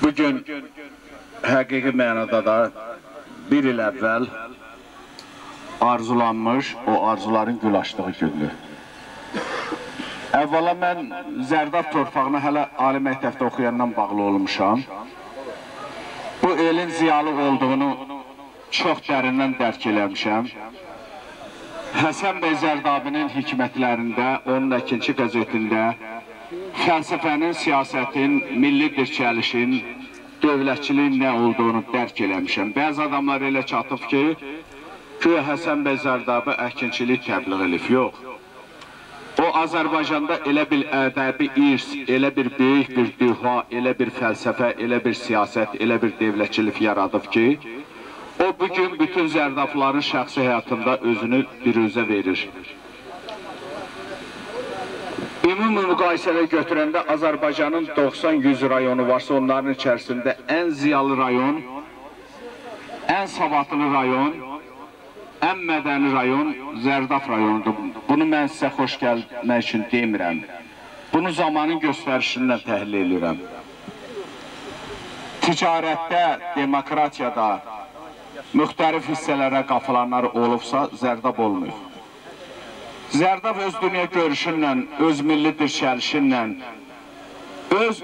Bugün həqiqi mənada da bir il əvvəl arzulanmış o arzuların gül açdığı gündür. Əvvəla mən Zərdab torpağına hələ ali məktəbdə oxuyandan bağlı olmuşam. Bu elin ziyalı olduğunu çox dərindən dərk eləmişəm. Həsən bəy Zərdabinin hikmətlərində, onun Əkinçi qəzetində fəlsəfənin, siyasətin, milli dirçəlişin, dövlətçiliyin nə olduğunu dərk eləmişəm. Bəzi adamlar elə çatıb ki, güya Həsən bəy Zərdabi əkinçilik təbliğ elib. Yox. O, Azərbaycanda elə bir ədəbi irs, elə bir böyük bir düha, elə bir fəlsəfə, elə bir siyasət, elə bir dövlətçilik yaradıb ki, o, bugün bütün zərdabların şəxsi həyatında özünü biruzə verir. Ümumi müqayisələ götürəndə Azərbaycanın 90-100 rayonu varsa, onların içərisində ən ziyalı rayon, ən savadlı rayon, ən mədəni rayon Zərdab rayonudur. Bunu mən sizə xoş gəlmək üçün demirəm. Bunu zamanın göstərişindən təhlil edirəm. Ticarətdə, demokratiyada müxtəlif hissələrə qapılanlar olubsa, Zərdab olmayıb. Zərdab öz dünya görüşünlə, öz milli dirçəlişinlə, öz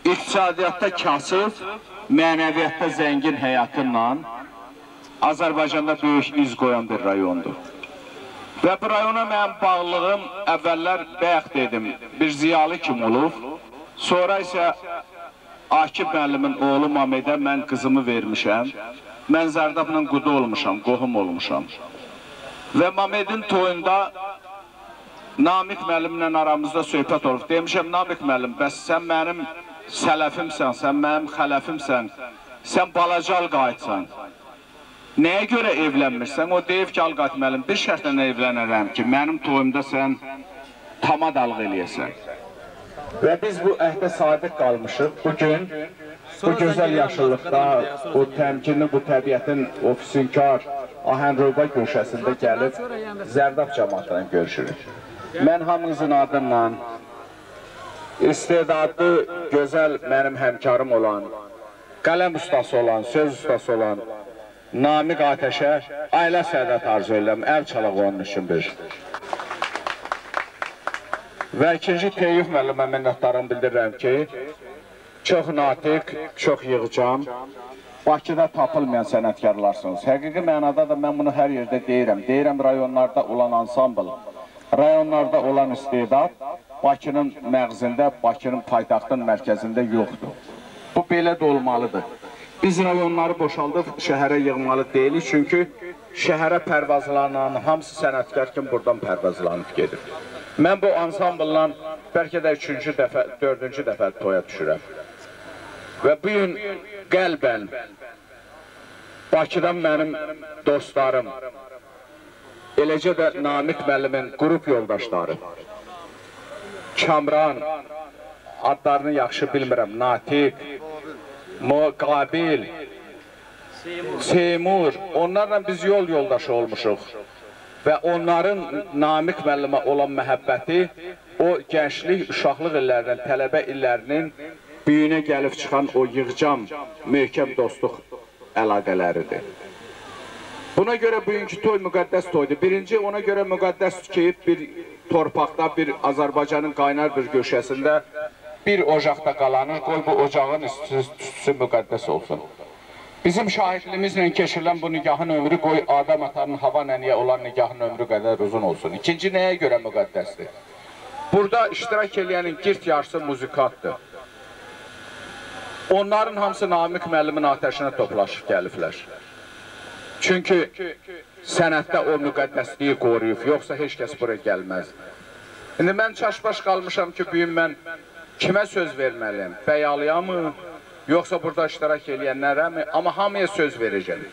iqtisadiyyatda kasıb, mənəviyyatda zəngin həyatınla Azərbaycanda böyük iz qoyan bir rayondur. Və bu rayona mənim bağlılığım əvvəllər, bayaq dedim, bir ziyalı kim olub, sonra isə Akif müəllimin oğlu Mamedə mən qızımı vermişəm, mən Zərdabla qudu olmuşam, qohum olmuşam. Və Mamedin toyunda Namiq müəllimlə aramızda söhbət olub. Demişəm, Namiq müəllim, bəs sən mənim sələfimsən, sən mənim xələfimsən, sən balaca alqaytsan. Nəyə görə evlənmirsən? O deyib ki, Alqayt müəllim, bir şərtlə evlənərəm ki, mənim toyumda sən tamadalıq eləyəsən. Və biz bu əhdə sadiq qalmışıq. Bugün bu gözəl yaşıllıqda, bu təmkinli, bu təbiətin o füsunkar Ahənröba güşəsində gəlib Zərdab cəmaatla görüşürük. Mən hamınızın adından istedadlı, gözəl mənim həmkarım olan, qələm ustası olan, söz ustası olan Namiq Atəşə ailə səadət arzu edirəm, əl çalaq onun üçün bir. Və ikinci Teyif müəllimə minnətdarımı bildirirəm ki, çox natiq, çox yığcam, Bakıda tapılmayan sənətkarlarsınız. Həqiqi mənada da mən bunu hər yerdə deyirəm. Deyirəm, rayonlarda olan ansambl, rayonlarda olan istedad Bakının məğzində, Bakının paytaxtın mərkəzində yoxdur. Bu belə də olmalıdır. Biz rayonları boşaldıb şəhərə yığmalı deyilik, çünki şəhərə pərvazlanan hamısı sənətkar kimi buradan pərvazlanıb gedir. Mən bu ansamblla bəlkə də üçüncü dəfə, dördüncü dəfə toya düşürəm. Və bu gün qəlbən Bakıdan mənim dostlarım, eləcə də Namiq müəllimin qrup yoldaşları, Kamran, adlarını yaxşı bilmirəm, Natiq, Qabil, Seymur, onlarla biz yol yoldaşı olmuşuq və onların Namiq müəllimə olan məhəbbəti o gənclik, uşaqlıq illərinin, tələbə illərinin büyünə gəlib çıxan o yığcam, möhkəm dostluq əlaqələridir. Buna görə bugünkü toy müqəddəs toydur. Birinci, ona görə müqəddəsdir ki, bir torpaqda, bir Azərbaycanın qaynar bir göşəsində bir ocaqda qalanır, qoy bu ocağın tüstüsü müqəddəs olsun. Bizim şahidliyimizlə keçirilən bu nigahın ömrü qoy Adəm atanın Hava nənəyə olan nigahın ömrü qədər uzun olsun. İkinci, nəyə görə müqəddəsdir? Burada iştirak eləyənin girt yarısı muzikantdır. Onların hamısı Namiq müəllimin atəşinə toplaşıb gəliblər. Çünki sənətdə o müqəddəsliyi qoruyub, yoxsa heç kəs buraya gəlməz. İndi mən çaşbaş qalmışam ki, bugün mən kimə söz verməliyəm? Bəyalıya mı? Yoxsa burada iştirak eləyənlərə mi? Amma hamıya söz verəcəm.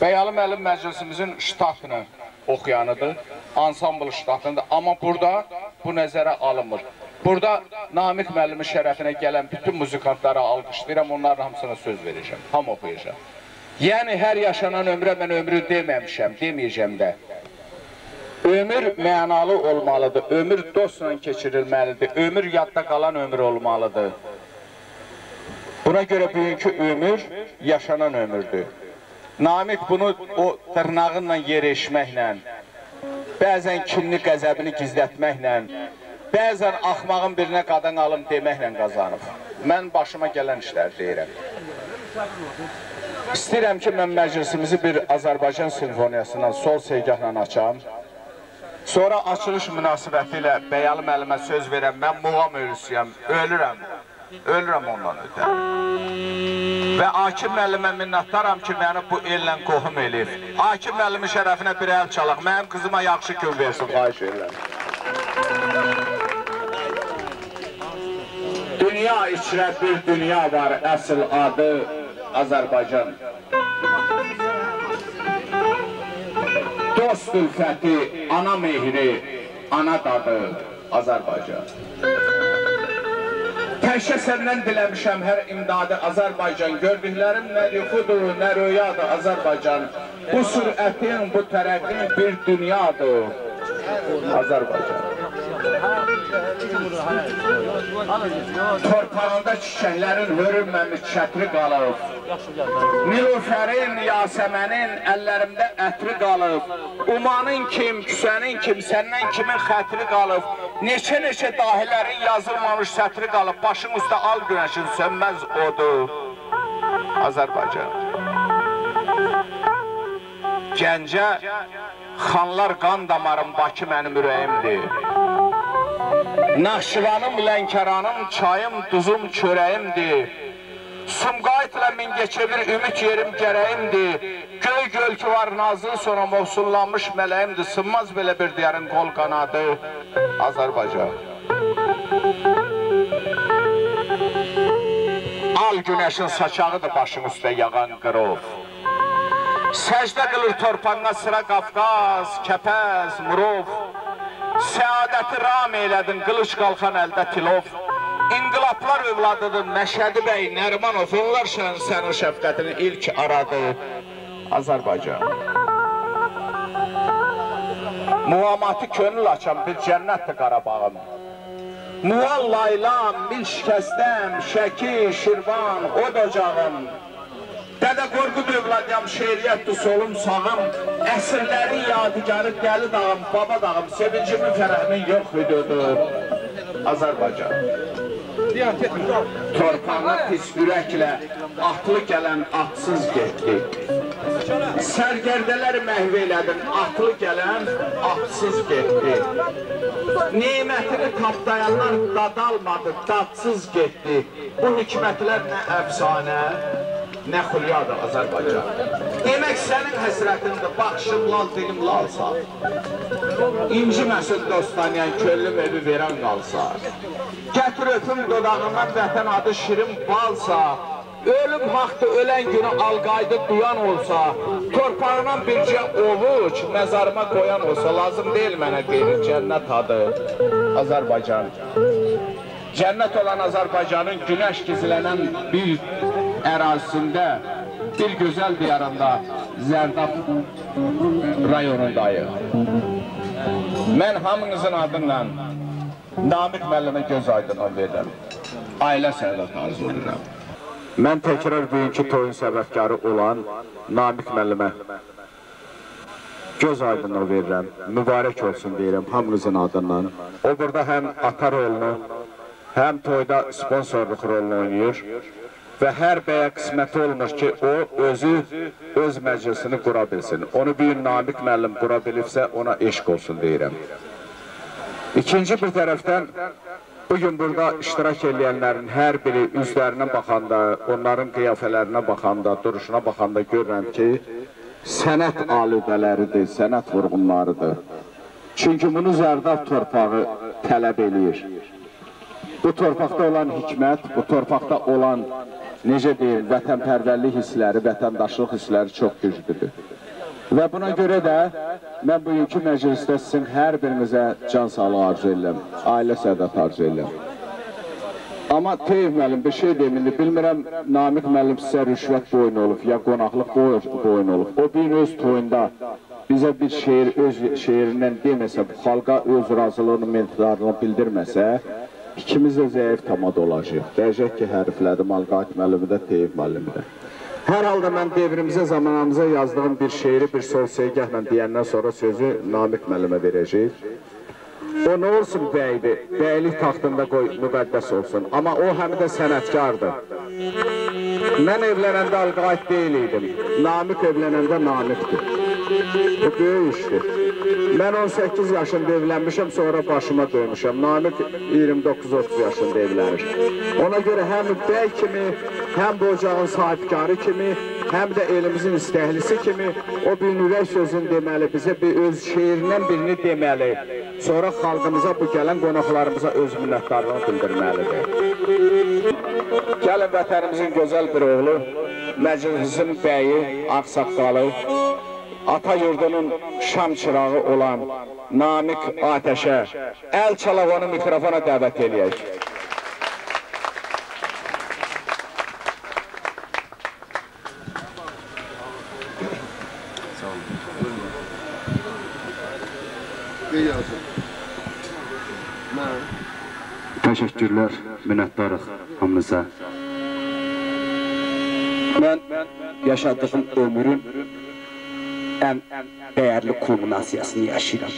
Bəyalı müəllim məclisimizin ştatını oxuyanıdır, ansambl ştatındır. Amma burada bu nəzərə alınmır. Burada Namiq müəllimin şərəfinə gələn bütün muzikantlara alqışlayıram, onların hamısına söz verəcəm, hamı oxuyacaq. Yəni, hər yaşanan ömrə mən ömrü deməmişəm, deməyəcəm də. Ömür mənalı olmalıdır, ömür dostla keçirilməlidir, ömür yadda qalan ömür olmalıdır. Buna görə bugünkü ömür yaşanan ömürdür. Namiq bunu o dırnağınla yer eşməklə, bəzən kinli qəzəbini gizlətməklə, bəzən axmağın birinə qadan alım deməklə qazanıb. Mən başıma gələn işləri deyirəm. İstəyirəm ki, mən məclisimizi bir Azərbaycan simfoniyasından sol segahla açam. Sonra açılış münasibəti ilə Bəyalı müəllimə söz verəm, mən muğam ölüsüyəm, ölürəm, ölürəm ondan ötə. Və Akif müəllimə minnətdaram ki, məni bu ellə qohum eləyib. Akif müəllimin şərəfinə bir əl çalaq, mənim qızıma yaxşı gün versin, xahiş edirəm. Dünya içrə bir dünya var, əsl adı Azərbaycan. Dost ülfəti, ana mehri, ana dadı Azərbaycan. Təkcə səndən diləmişəm hər imdadı Azərbaycan. Gördüklərim nə yuxudur, nə röyadır Azərbaycan. Bu sürətin, bu tərəqqin bir dünyadır Azərbaycan. Torpağında çiçəklərin hörülməmiş çətri qalıb. Nilufərin, Yasəmənin əllərimdə ətri qalıb. Umanın kim, küsənin kim, səndən kimin xətri qalıb. Neçə-neçə dahilərin yazılmamış sətri qalıb. Başın üstə al günəşin sönməz odur Azərbaycan. Gəncə xanlar qan damarım, Bakı mənim ürəyimdir. Naxçıvanım, Lənkəranım, çayım, duzum, çörəyimdir. Sumqayıtla Mingəçevir ümid yerim gərəyimdir. Göy göl ki var nazlı sonra movsullanmış mələyimdir. Sınmaz belə bir diyarın qol qanadı Azərbaycan. Al günəşin saçağıdır başın üstə yağan qırov. Səcdə qılır torpağına sıra Qafqaz, Kəpəz, Murov. Səadəti ram elədin, qılış qalxan əldə tilov. İnqilablar övladıdır Məşədi bəy, Nərimanov. Onlar sənin şəfqətini ilk aradı Azərbaycan. Muamatı könül açan bir cənnətdir Qarabağım. Mual laylam, mil şikəstəm, Şəki, Şirvan, od ocağım. Dədə Qorqud övladiyam, şeiriyyətdir solum sağım. Əsrlərin yadigarı Dəli dağım, Baba dağım, sevincimin fərəhinin yox hüdudu Azərbaycan. Torpağına pis ürəklə atlı gələn atsız getdi. Sərgərdələr məhv elədin, atlı gələn atsız getdi. Nemətini tapdayanlar dadalmadı, dadsız getdi. Bu hikmətlər nə əfsanə, nə xülyadır Azərbaycan. Demək sənin həsrətindir, baxışım lal, dilim lalsa. İnciməsin dostanyan, könlüm evi verən qalsa. Gətir öpüm dodağından vətən adı şirin balsa. Ölüm haqdır, ölən günü alqaydı duyan olsa. Torpağından bircə ovuc məzarıma qoyan olsa. Lazım deyil mənə qeyri cənnət adı Azərbaycan. Cənnət olan Azərbaycanın günəş gizlənən bir ərazisində, bir gözəl diyarında Zərdab rayonundayıq. Mən hamınızın adıyla Namiq müəllimə göz aydınlığı verirəm. Ailə səadəti arzu edirəm. Mən təkrar bugünkü toyun səbəbkarı olan Namiq müəllimə göz aydınlığı verirəm. Mübarək olsun deyirəm hamınızın adından. O burada həm ata rolunu, həm toyda sponsorluq rolunu oynayır. Və hər bəyə qisməti olmur ki, o özü öz məclisini qura bilsin. Onu bir Namiq müəllim qura bilibsə, ona eşq olsun deyirəm. İkinci bir tərəfdən, bugün burada iştirak edənlərin hər biri üzlərinə baxanda, onların qiyafələrinə baxanda, duruşuna baxanda görürəm ki, sənət aludələridir, sənət vurğunlarıdır. Çünki bunu Zərdab torpağı tələb eləyir. Bu torpaqda olan hikmət, bu torpaqda olan, necə deyim, vətənpərvərlik hissləri, vətəndaşlıq hissləri çox güclüdür. Və buna görə də mən bugünkü məclisdə sizin hər birinizə can sağlığı arzu edirəm, ailə səadəti arzu edirəm. Amma Teyif müəllim, bir şey deyim, indi bilmirəm, Namiq müəllim sizə rüşvət boyun olub, ya qonaqlıq boyun olub. O bir öz toyunda bizə bir şeir öz şeirindən deməsə, bu xalqa öz razılığını, minnətdarlığını bildirməsə, İkimiz də zəif tamad olacaq. Dəyəcək ki, hərflədim, Alqayt müəllimi də, Teyib müəllimi də. Hər halda mən devrimizə, zamanımıza yazdığım bir şeiri bir sol segahla deyəndən sonra sözü Namiq müəllimə verəcəyik. O nə olsun bəydir, bəylik taxtında qoy, müqəddəs olsun. Amma o həm də sənətkardır. Mən evlənəndə Alqayt deyil idim. Namiq evlənəndə Namiqdir. Bu böyük işdir. Mən 18 yaşında evlənmişəm, sonra başıma döymüşəm. Namiq 29-30 yaşında evlənir. Ona görə həm bəy kimi, həm bu ocağın sahibkarı kimi, həm də elimizin istəklisi kimi o bir ürək sözünü deməli, bizə bir öz şeirindən birini deməli. Sonra xalqımıza, bu gələn qonaqlarımıza öz minnətdarlığını bildirməlidir. Gəlin vətənimizin gözəl bir oğlu, məclisin bəyi, ağsaqqalı, ata yurdunun şam çırağı olan Namiq Atəşə əl çalaq, onu mikrofona dəvət eləyək. Təşəkkürlər, minnətdarıq hamınıza. Mən yaşadığım ömrün ən dəyərli kulminasiyasını yaşayıram.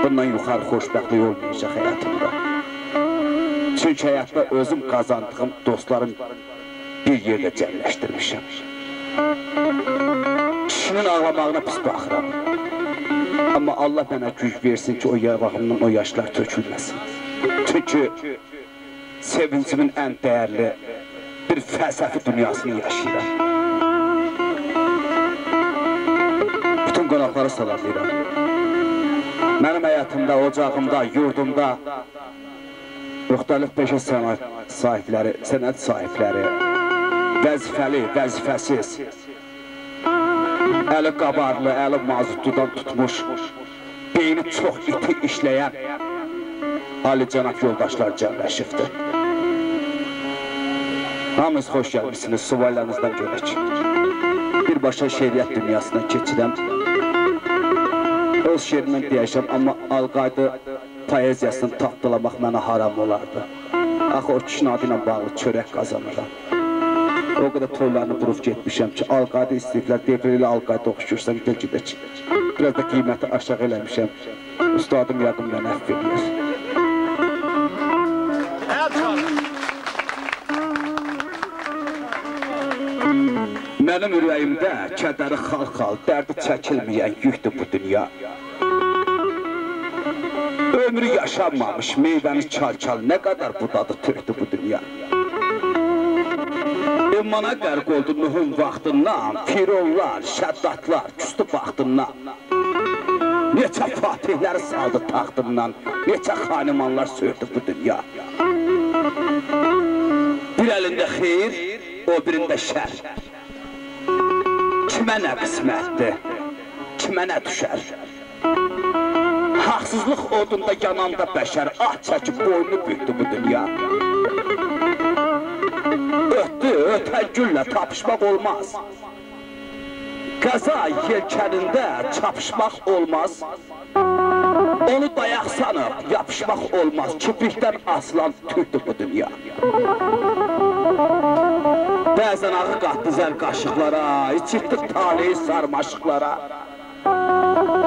Bundan yuxarı xoşbəxtlik olmayacaq həyatımda. Çünki həyatda özüm qazandığım dostlarım bir yerdə cəmləşdirmişəm. Kişinin ağlamağına pis baxıram. Amma Allah mənə güc versin ki, o yanağımdan o yaşlar tökülməsin. Çünki sevincimin ən dəyərli bir fəlsəfi dünyasını yaşayıram. Bütün qonaqları salamlayıram. Mənim həyatımda, ocağımda, yurdumda müxtəlif peşə sahibləri, sənət sahibləri, vəzifəli, vəzifəsiz, əli qabarlı, əli mazutludan tutmuş, beyni çox iti işləyən ali cənab yoldaşlar cəmləşibdir. Hamınız xoş gəlmişsiniz, suvallarınızdan görək. Birbaşa şeiriyyət dünyasına keçirəm. Öz şeirimdən deyəcəm, amma Alqaydı poeziyasını tapdalamaq mənə haram olardı. Axı o kişinin adı ilə bağlı çörək qazanıram. O qədər toylarını vurub getmişəm ki, Alqaydı istəyiblər, deyiblər, elə Alqaydı oxşuyursan, gəl gedək. Biraz da qiyməti aşağı eləmişəm. Ustadım yəqin mənə əfv eləyər. Mənim ürəyimdə kədəri xal-xal, dərdi çəkilməyən yükdür bu dünya. Ömrü yaşanmamış, meyvəni çal-çal, nə qədər budadı tökdü bu dünya. İmana qərq oldu Nuhun vaxtından, fironlar, şəddatlar küstü baxtından. Neçə fatihləri saldı taxtından, neçə xanimanlar söydü bu dünya. Bir əlində xeyir, o birində şər. Kimə nə qismətdir, kimə nə düşər? Haqsızlıq odunda yananda bəşər, ah çəkib boynunu bükdü bu dünya. Ötdü, ötən güllə tapışmaq olmaz. Qəza yelkənində çapışmaq olmaz. Onu dayaq sanıb yapışmaq olmaz. Kibrikdən asılan tüydü bu dünya. Bəzən ağı qatdı zəl qaşıqlara, içirtdi taleyi sarmaşıqlara.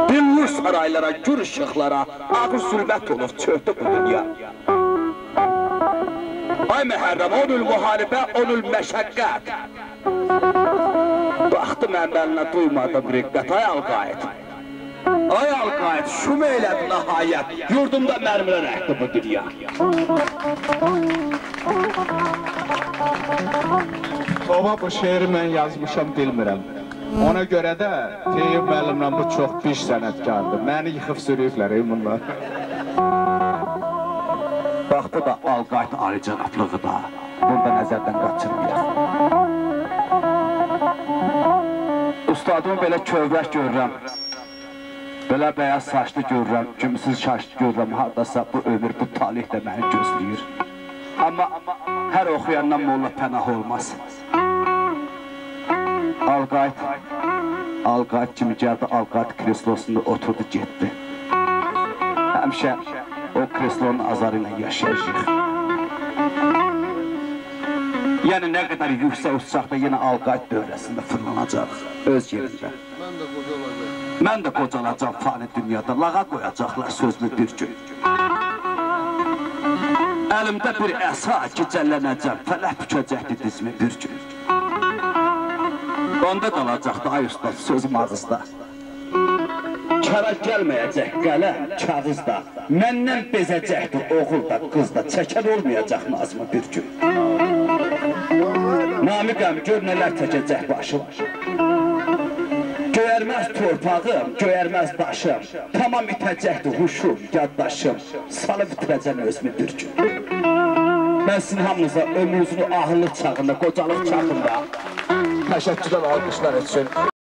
Billur saraylara, gür işıqlara, ağır zülmət olub çöhdü bu dünya. Ay Məhərrəm, onül müharibə, onül məşəqqət. Baxdım əməlinə, duymadım riqqət, ay Alqayt. Ay Alqayt, şum elədi nəhayət, yurdumda mərmilər əkdi bu dünya. Baba, bu şeiri mən yazmışam, bilmirəm. Ona görə də Teyib müəllimlə bu çox piş sənətkardır. Məni yıxıb sürüyüblər, ey bunlar. Bax, bu da Alqayt alicənablığı da. Bunu da nəzərdən qaçırmayaq. Ustadımı belə kövrək görürəm, belə bəyaz saçlı görürəm, gümüsüz saçlı görürəm, haradasa bu ömür, bu talih də məni gözləyir. Amma hər oxuyandan molla pənah olmaz. Alqayt, Alqayt kimi gəldi, Alqayt kreslosunda oturdu, getdi. Həmişə O kreslonun azarı ilə yaşayacaq. Yəni nə qədər yüksək uçsaq da yenə Alqayd dövrəsində fırlanacaq öz yerində. Mən də qocalacaq fani dünyada, lağa qoyacaqlar sözlü bir gün. Əlimdə bir əsa ki, cəllənəcəm, fələh bükəcəkdi dizmi bir gün. Onda qalacaqdı ay ustad sözüm ağızda. Kara gəlməyəcək qələm, kağız da, məndən bezəcəkdi oğul da, qız da, çəkən olmayacaq Nazımı bir gün. Namiqəm, gör nələr çəkəcək başım. Göyərməz torpağım, göyərməz daşım, tamam itəcəkdi huşum, yaddaşım, salıb itirəcəm özümü bir gün. Mən sizin hamınıza ömrünüzün ahırlıq çağında, qocalıq çağında təşəkkürlər, alqışlar üçün.